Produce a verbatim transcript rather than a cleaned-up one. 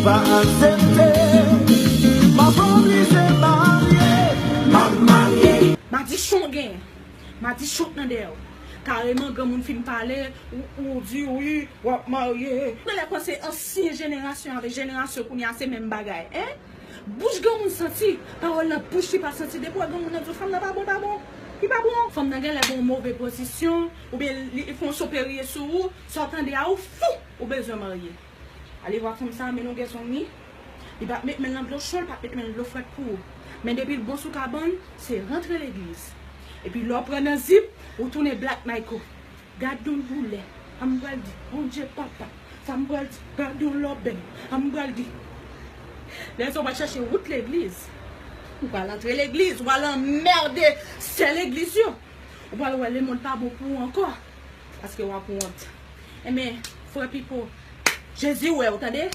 Pa aksepte, m ap oblije marye, m ap marye. Madichon gen. Madichon k nan dèyè w. Kareman, granmoun fin pale, ou, ou di wi, w ap marye. Ou genlè panse ansyen jenerasyon avèk jenerasyon kounye a se menm bagay, en? Bouch granmoun santi, pawòl nan bouch li pa santi. Depi w wè granmoun nan di w fanm nan pa bon, pa bon. Li pa bon. Fanm nan genlè gen yon move pozisyon, oubyen li, li fè yon soperye sou ou, sa w tande a ou fou, ou bezwen marye. Ale vwa fanm sa, men nou gen zong li. Li p ap met men l nan dlo cho, li p ap met men l nan dlo frèt pou ou. Men depi l bon sou kabann, se rantre legliz. Epi lè w pran nan zip, ou tounen Black Michael. Gad yon doulè. Sa m pral di, Bondye papa. Sa m pral di, gad yon lòbèy. Sa m pral di. Lè sa w pral chèche wout legliz. Ou pral antre legliz, ou pral anmède sè legliz yo. Ou pral wè lemonn pa bon pou ou ankò. Paske w ap wont. Enben, frè Pipo, Jezi wè w, tande?